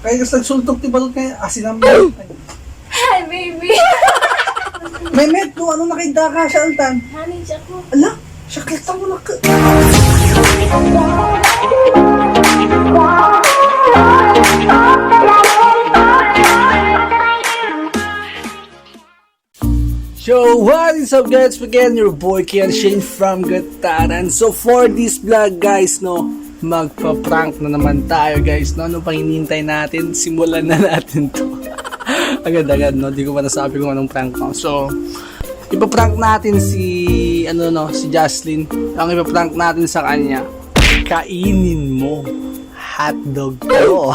Kaya kas nagsultok ti balot kaya asin naman. Hi, baby! Mehmet, no, ano nakita ka siya altan? Honey, siya ko. Ala, siya kita mo na ka. Yo, what is up guys? Again, your boy Kian Shane from Gataran. So for this vlog guys, no, magpa-prank na naman tayo guys, no? Ano pang hinihintay natin? Simulan na natin to. Agad-agad, no? Di ko pa nasabi kung anong prank ko. So, ipaprank natin si, si Jocelyn. Ang ipaprank natin sa kanya, kainin mo hotdog ko.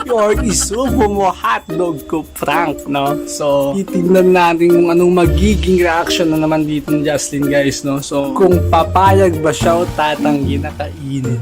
Or isubo mo hotdog ko prank, no? So, titignan natin kung anong magiging reaction na naman dito ni Jocelyn, guys, no? So, kung papayag ba siya o tatanggi na kainin.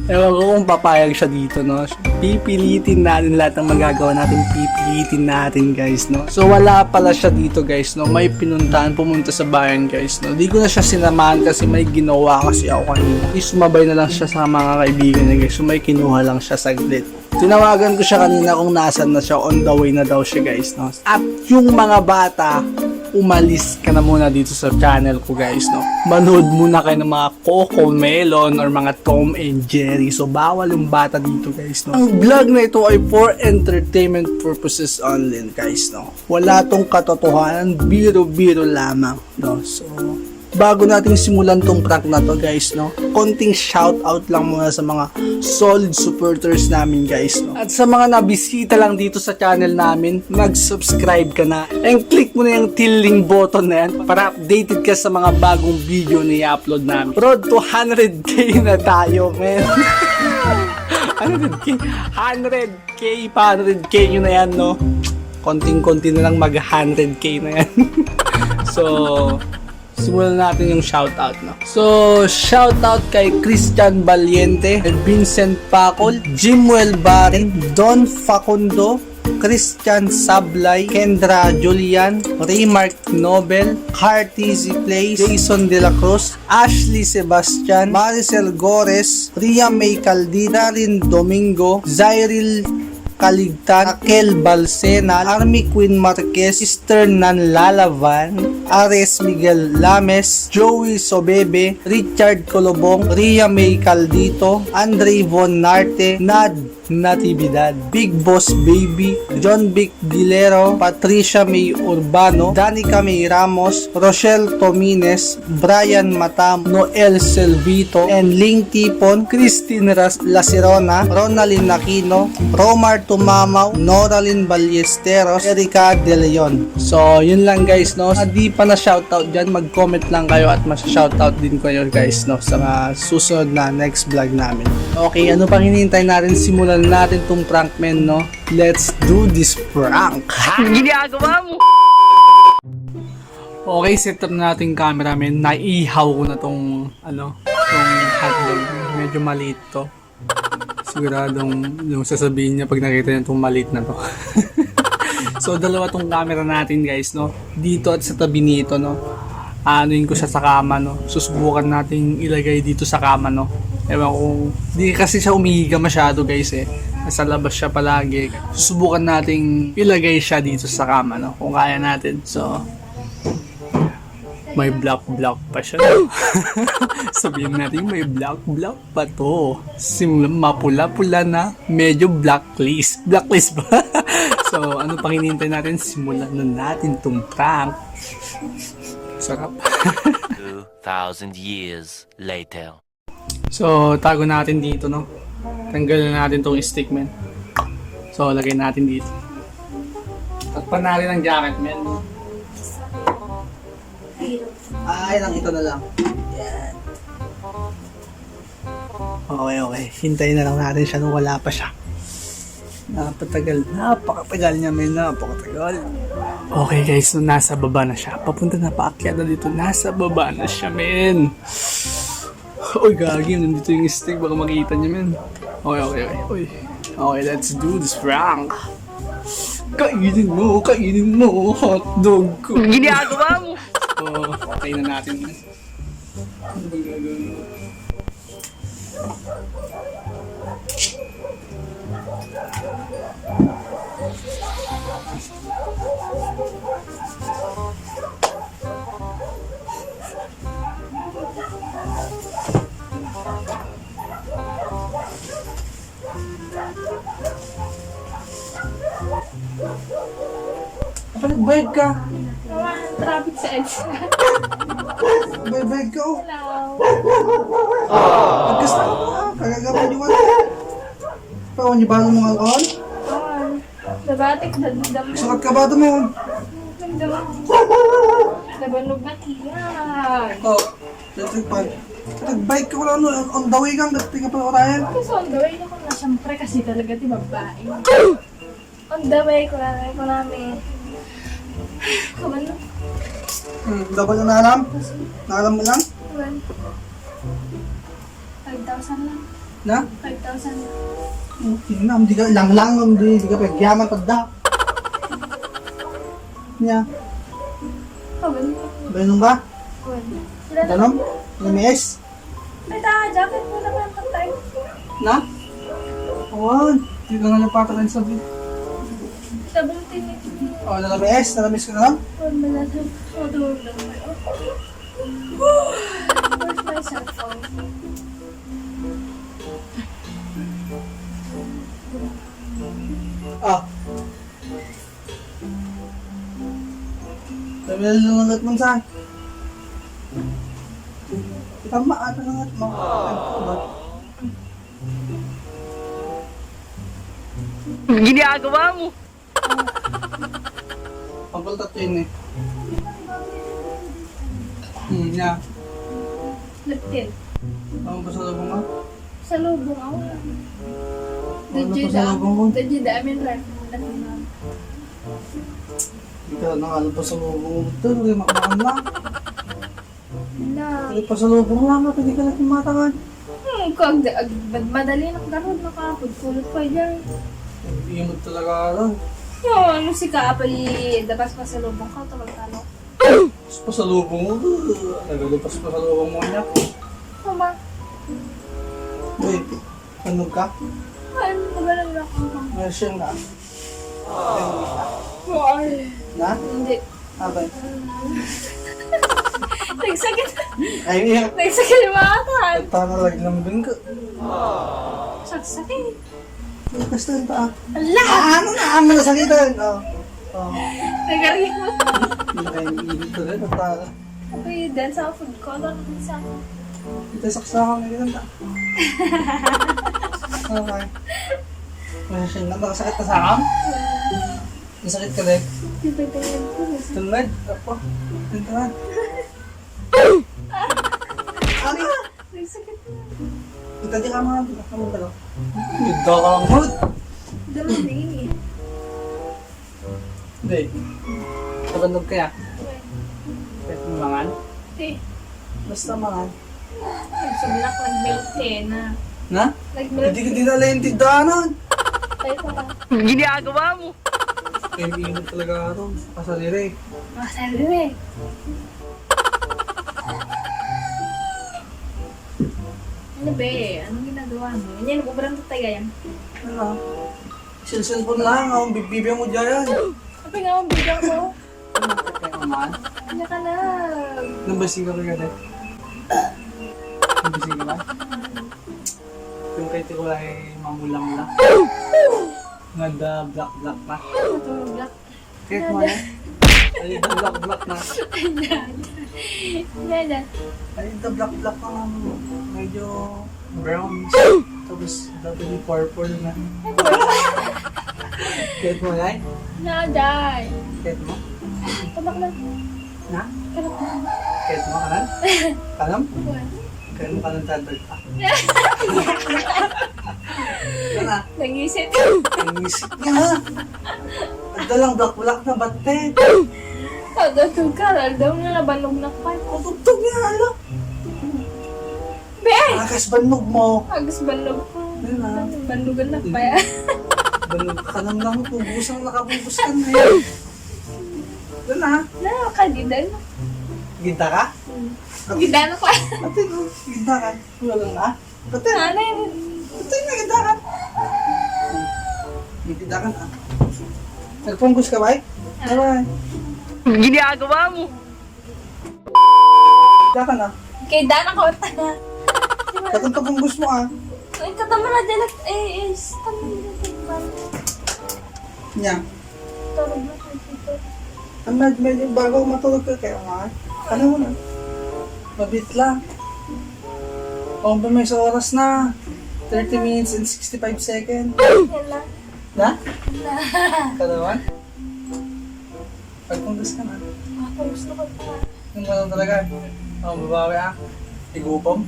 Ewan ko kung papayag siya dito, no? Pipilitin natin lahat ng magagawa natin. Pipilitin natin, guys, no? So, wala pala siya dito, guys, no? May pumunta sa bayan, guys, no? Di ko na siya sinamahan kasi may ginawa kasi ako kanina. Sumabay na lang siya sa mga kaibigan niya, guys. So, may kinuha lang siya saglit. Tinawagan ko siya kanina kung nasan na siya, on the way na daw siya, guys, no? At yung mga bata, umalis ka na muna dito sa channel ko, guys, no? Manood muna kayo ng mga Coco Melon or mga Tom and Jerry. So, bawal yung bata dito, guys, no? Ang vlog na ito ay for entertainment purposes only, guys, no? Wala tong katotohanan, biro-biro lamang, no? So, bago natin simulan tong prank na to, guys, no, konting shoutout lang muna sa mga solid supporters namin, guys, no, at sa mga nabisita lang dito sa channel namin, mag-subscribe ka na and click mo na yung tilling button na yan para updated ka sa mga bagong video na i-upload namin. Road to 100k na tayo, man. 100k 100k nyo na yan, no, konting-konti na lang mag 100k na yan. So, simulan natin yung shoutout, no? So, shoutout kay Christian Valiente, Vincent Pacol, Jimuel Barin, Don Facundo, Christian Sablay, Kendra Julian, Raymark Nobel, Hearty Place, Jason De La Cruz, Ashley Sebastian, Maricel Gores, Ria May Caldina, Rin Domingo, Zyril Kaligtan, Raquel Balsena, Army Queen Marquez, Sister Nan Lalavan, Ares Miguel Lames, Joey Sobebe, Richard Colobong, Ria May Caldito, Andre Von Narte, Nad Natividad, Big Boss Baby, John Vic Dilero, Patricia May Urbano, Danica May Ramos, Rochelle Tomines, Brian Matam, Noel Selvito, and Ling Tipon, Christine Lacerona, Ronaldin Aquino, Romar Tumamaw, Noralyn Ballesteros, Erika De Leon. So, yun lang, guys, no? Di pa na shoutout dyan, mag-comment lang kayo at mas-shoutout din kayo, guys, no? Sa susunod na next vlog namin. Okay, ano pang hinihintay natin? Simulan natin tong prank, men, no? Let's do this prank. Ginagawa mo! Okay, set up na natin camera, men. Naihaw ko na tong, tong hotdog. Medyo maliit to. Siguradong yung sasabihin niya pag nakita niya itong maliit na to. So, dalawa tong camera natin, guys, no? Dito at sa tabi nito, no? Anuin ko siya sa kama, no? Susubukan natin ilagay dito sa kama, no? Ewan ko, di kasi siya umihiga masyado, guys, eh. Nasa labas siya palagi. Susubukan nating ilagay siya dito sa kama, no? Kung kaya natin. So, may block pa siya. Sabihin natin may block pa to. Simulan mapula-pula na, medyo blacklist. Blacklist ba? So, ano pang hinihintay natin? Simulan na natin tong prank. Sarap. 2,000 years later. So, tago natin dito, no? Tanggalin natin tong stick, men. So, lagay natin dito. Takpan natin ang jacket, men. Ay, lang ito na lang. Yan. Okay. Hintayin na lang natin siya nung wala pa siya. Napakatagal niya, men. Napakatagal. Okay, guys, so nasa baba na siya. Papunta na, paakyat na dito. Nasa baba na siya, men. Uy, gagi. Nandito yung stick. Baka makita niya, men. Okay. Okay, let's do this prank. Kainin mo hotdog ko. Ginagawa mo! So, patay na natin. Ano bang gagawin mo? Dapat nagbayad ka. Nawa ng traffic sa EDSA. Bayad ka oh. Hello. Pagkasta mo ah. Kagagawa niyo wala. Pawan niyo ba ng mga alcohol? On. Nabatik na dam. Sukat ka ba ito meron? Nabanog na tiyan. Oh. Nag-bike ka wala ano. On the way kang. Dati ka pa orayan. Kasi on the way na ko na. Siyempre kasi talaga di babae. On the way ko namin. Kaman na. Dapat na naalam? Naalam mo lang? 5,000 lang. Na? 5,000 lang. Tingnan, hindi ka lang, hindi ka pagyaman pagda. Niya, Kaman na. ganun ba? Sila na. Ganun? LMS? May jacket mo naman pagtay. Na? Awan, hindi ka nga napatakan sa bit. Sabong tinit. Oh, LMS? LMS ka na lang? Malatan. Matulog lang tayo. Where's my cellphone? Ah. Sabi na lungat mo saan? Tama, ano lungat mo? Ginagawa mo. Pagbaltat yun eh. Yeah. Liptin. Ano ba sa labong nga? Sa lubong ako. Ano pa sa lubong mo? Did amin lang. Hindi ka nakalo pa sa lubong mo. Ito, hindi makamakam lang. Na. Hindi pa sa lubong lang, hindi ka lang kumatangan. Kung madali nakagarod nakapagkulot pa dyan. Hindi mo talaga alam. Yung ano si Kapay, dabas pa sa lubong ka, tawag-talo. Pas pa sa lubong mo. Nagalipas pa sa lubong mo niya. Mama, Wait, ano ka? ano ba lang ako? May siyang na. Ay, Na? hindi. Abay. Nagsakit. Ay, iyak. Nagsakit yung mga atan. Tana lagi lambing ka. Sakit. Basta yun pa. Ala! Ano na? Ano na sakitan? Oh. Oh. Nagarik mo. Hindi na kayo nag-ibig to rin. Tana. Okay, then sa food ko, lang sa akin. Ito saksakan na ganun ta. Okay. May siyang na. Nakasakit ka sa akin? Nasakit ka rin? Di ba tingin ko? Tunad. Apo. Tunad. Ano? Nagsakit na. Kita di ka mga. Kamu ka lang. Hindi ka lang mood. Daman na yun eh. Hindi. Nabandog kaya. Kahit mangan. Eh, Basta mangan. nagsublak nag-milk na. Na? Nag-milk Hindi ka dinala yung tigdanan. tayo pa ba? Ginagawa mo. Kaya mainit talaga ito. Pasalire. Masali eh. Ano ba eh? Anong ginagawa mo? Yan, nag-ubrang tayo yan. Ano? Cellphone lang. Ang bibibigyan mo dyan. Kapag nga ang bigyan mo, Ano kaya naman? kanya ka na. Nabasing ka kaya dahil. Nabasing ka ba? Yung kay Tiko ay mamulang lang. Nada black na. Matulog lang. Kahit mo yan. Ay, the black na. Yan. Ay, the black na medyo brown. Tapos, double purple na. Kahit mo yan? Naday. Kahit mo? Tabak lang. Na? Kalak lang. Kahit mo kanan? Kalam? Buwan. Kahit mo kanan tatag pa. Kana? Nag-isip. Ang isip niya ha? Ang dalang black na bate. Pagdatog ka, daw na nabanog na pa. Ang tugtog niya, ala. Be! Akas banog mo. Agos banog pa. Yun ha? Banugan na pa yan. Banog ka lang lang. Pubusang nakabubus ka na eh. Yun ha? Nakakagida na. Ginta ka? Gida na pa. Ate no? Ginta ka? Wala lang ha? Ate no? Ano yun? Ate na ginta ka? Ginta ka na. Nagpunggus ka ba eh? Bye-bye. Ginagawa mo. Ginta ka na. Kay Dana ko ta. Katong punggus mo ah. Ay, katama na dyan. Eh, tama na dyan. Nya. Medyo bago matulog ka kaya nga. Ano mo na? Mabit lang. O, ba may sa oras na? 30 minutes and 65 seconds. Yan lang. Na? Kalawan? Pagpunggas ka na. Ako gusto ko pa. Yung ano talaga? O, babawi ah. Igupom.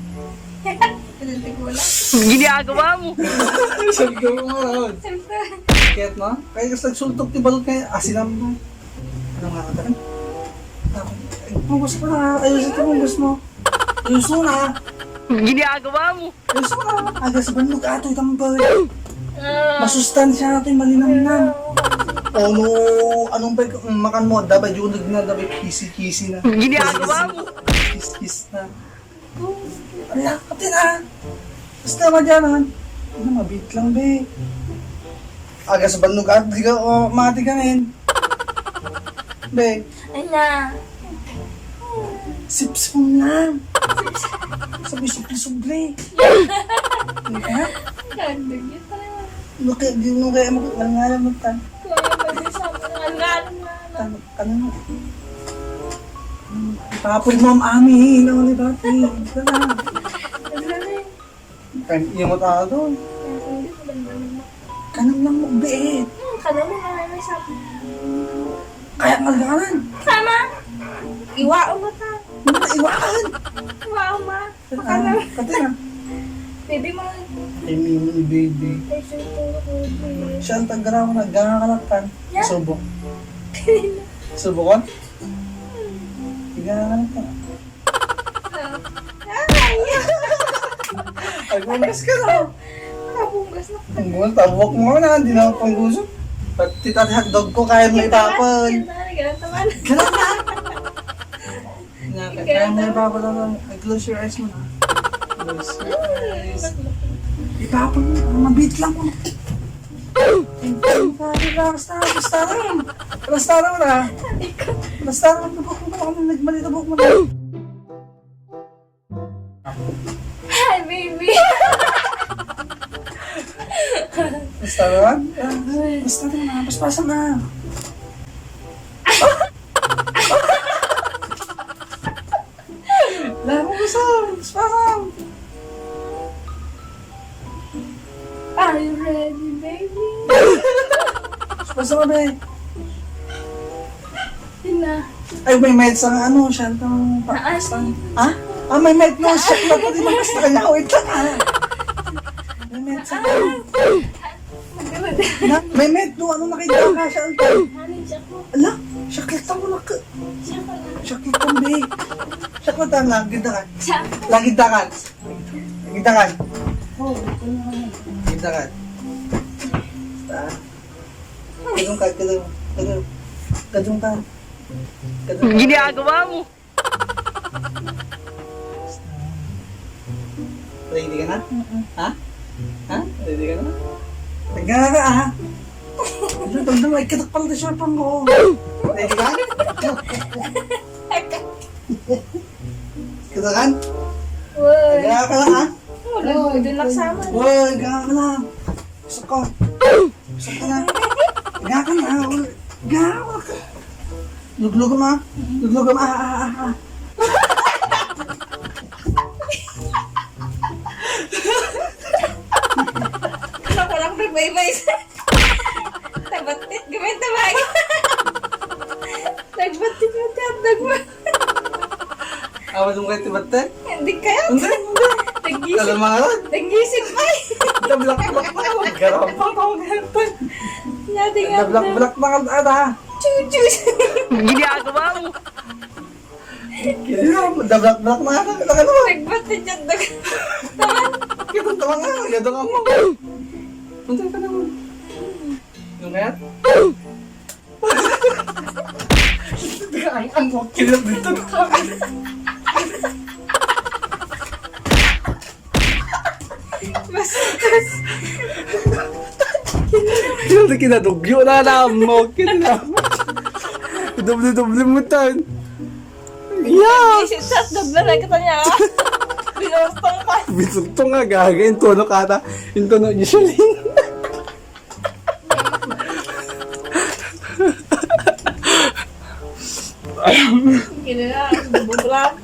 Pinantig ko lang. Ginagawa mo. Sabi ko mo nga. Siyempre. Kaya no? Kaya kasi nagsultok ti balot kaya asinam mo. Ano nga ka tayo? Punggas pa na. Ayusin ito punggas mo. Ayusin mo na. Ginagawa mo. Ayusin mo na. Aga sa bandog ato itambay. Masustansya natin malinam-nam. O no, anong ba makan mo? Dabay junag na, dabay kisi-kisi na. Ginagawa mo. Kis-kis na. Ala, katin ah. Basta madyanan. Ano, mabit lang be. Aga sa bandog ato, di ka, mati ka ngayon. Be, Ay na. sips mo lang. Sabi subli-subli. Hindi ka? Kandag yun talaga. Nung kaya mo, malangalan mo ta. Kaya mag-isama ng alam na. Ano? Papoy mo ang amin. Ano ni Bati? Ito na. Kan iya mo tayo doon. Kanam lang mo, beet. Kano mo nga may sabi. Kaya malaganan. Sama. Iwao mo ta. Hindi na iwakan. Iwao ma. Makana. Kati na. Baby mo. Ay, mimi, baby. Ay, baby. Siya ang tagra ko, nagkakalakan. Yeah. Subok. Subokon? Nagkakalakan. Ay, bunggas ka na. Nakabunggas na. Punggus, tabok mo na. Hindi na ako pungguso. Pati tati hotdog ko, kaya mo ipapal. Ganun naman. Ganun na. Kaya mo ipapal lang. Close your eyes mo na. Close your eyes. Ipapal mo. Mabit lang mo. Relax na. Basta rin. Basta rin na. Basta rin. Tabok mo na. Nagmali tabok mo na. Hi, baby. Basta rin. Basta rin na. Baspasan na. Laro mo sa. Baspasan. Are you ready, baby? Baspasan mo ba? Yun na. Ay, may med sa ano, siya itong Pakistan. Ha? Ah, may med no, siya na po, di ba basta kanya, wait lang ha. May med sa Magawad. may med no, ano nakita ka siya, Alton? Hanin siya ko. Ala, siya kita mo na ka. Siya ko na. Siya kita mo, be. Siya kita na, gindakan. Siya ko. Lagindakan. Lagindakan. Oh, Lagindakan. Gadong ka, gadong. Gadong. Gadong ka. Gadong ka. Ginagawa mo. Ready ka na? Ha? Ha? Ready ka na? Tagana ka ah. Ano, tanda mo, ikitak pala na siya pang ko. Ready ka? Kitakan? Uy. Tagana ka na ah. Wala mo, doon lang sama. Uy, gana ka na. Gusto ko. Gusto ko na. Gana ka na. Gana ka. Luglugam ah. Luglugam ah. Ako lang nagbaybay sa... Tabatit, gawin tabay. Nagbatit mo, tiyabdag mo. Awas mo kayo tibate? Hindi kayo. Hindi. Nag-gising. Kalamangan. Nag-gising pa eh. Nablak-blak na ka. Garam pa ako ganyan. Nating Nablak-blak na ka ata. Chuchus. Ginagawa mo. Nablak-blak na ka. Laka naman. Nagbatit yung dag. Taman. Kitang tama nga. Gadong ako. Punta ka naman. Yung kaya? Ang wakil dito. Bastos. Kaya kinadugyo na alam mo. Doble-doble mo tan. Yeah! Gising sa dobla na kita niya. Binostong pa. Bisugto nga gaga. Yung tono kata. Yung tono usually. Kinala, bubulak.